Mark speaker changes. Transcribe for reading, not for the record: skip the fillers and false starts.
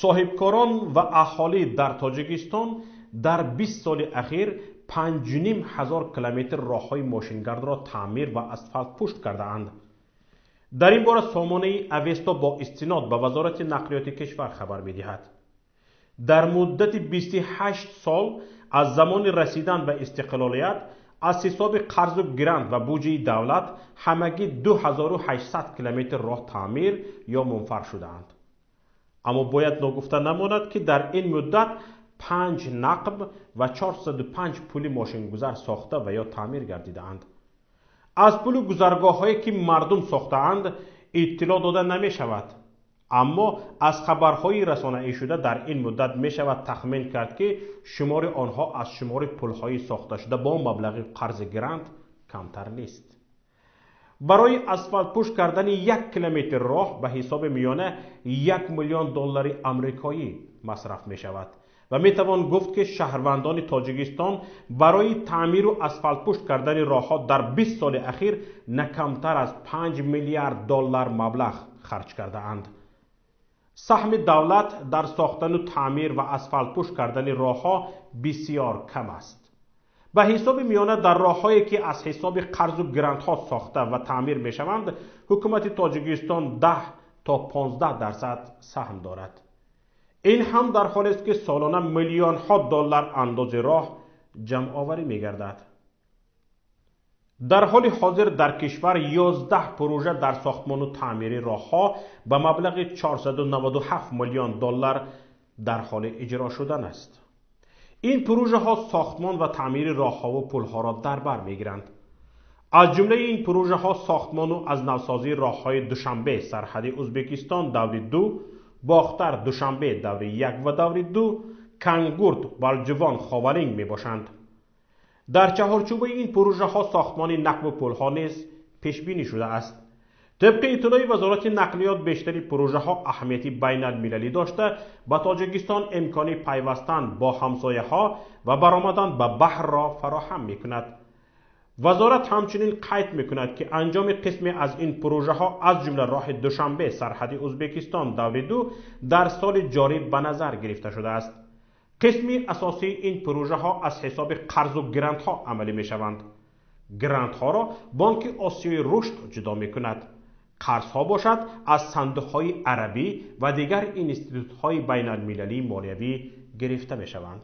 Speaker 1: Соҳибкорон ва аҳолӣ дар Тоҷикистон дар 20 соли ахир 5500 километр роҳҳои мошингардро таъмир ва асфалтпӯшт кардаанд. Дар ин бора сомонаи Авесто бо истинод ба Вазорати нақлиёти кишвар хабар медиҳад. Дар муддати 28 сол аз замони расидан ба истиқлолият аз ҳисоби қарзу грант ва буҷаи давлат ҳамагӣ 2800 километр роҳ таъмир ё мунфар шудаанд. Аммо бояд ногуфта намонад, ки дар ин муддат 5 нақб ва 405 пули мошингузар сохта ва ё таъмир гардидаанд. Аз пулу гузаргоҳҳое, ки мардум сохтаанд, иттилоъ дода намешавад. Аммо аз хабарҳои расонаӣшуда дар ин муддат мешавад тахмин кард, ки шумори онҳо аз шумори пулҳои сохташуда бо маблағи қарзи грант камтар нест. Барои асфалтпӯш кардани 1 километр роҳ ба ҳисоби миёна 1 миллион доллари амрикоӣ масраф мешавад ва метавон гуфт, ки шаҳрвандони Тоҷикистон барои таъмиру асфалтпӯш кардани роҳҳо дар 20 соли ахир на камтар аз 5 миллиард доллар маблағ харҷ кардаанд. Саҳми давлат дар сохтану таъмир ва асфалтпӯш кардани роҳҳо бисёр кам аст. Ба ҳисоби миёна дар роҳҳое, ки аз ҳисоби қарзу грантҳо сохта ва таъмир мешаванд, ҳукумати Тоҷикистон 10 то 15% саҳм дорад. Ин ҳам дар ҳолест, ки солона миллионҳо доллар андози роҳ ҷамъоварӣ мегардад. Дар ҳоли ҳозир дар кишвар 11 пурӯжа дар сохтмону таъмири роҳҳо ба маблағи 497 миллион доллар дар ҳоли иҷро шудан аст. Ин пурӯжаҳо сохтмон ва таъмири роҳҳову пулҳоро дар бар мегиранд. Аз ҷумлаи ин пурӯжаҳо сохтмону аз навсозии роҳҳои Душанбе сарҳади Ӯзбекистон даври 2, Бохтар Душанбе даври 1 ва даври 2, Кангурт Балҷувон Ховалинг мебошанд. Дар чаҳорчӯбаи ин пурӯжаҳо сохтмони нақбу пулҳо низ пешбинӣ шудааст. Тибқи иттилои Вазорати нақлиёт, бештари пурӯжаҳо аҳамияти байналмилалӣ дошта, ба Тоҷикистон имкони пайвастан бо ҳамсояҳо ва баромадан ба баҳрро фароҳам мекунад. Вазорат ҳамчунин қайд мекунад, ки анҷоми қисме аз ин пурӯжаҳо, аз ҷумла роҳи Душанбе сарҳади Ӯзбекистон даври 2, дар соли ҷорӣ ба назар гирифта шудааст. Қисми асосии ин пурӯжаҳо аз ҳисоби қарзу грантҳо амалӣ мешаванд. Грантҳоро Бонки Осиёи Рушд ҷудо мекунад. Қарзҳо бошад аз сандуқҳои арабӣ ва дигар институтҳои байналмилалии молиявӣ гирифта мешаванд.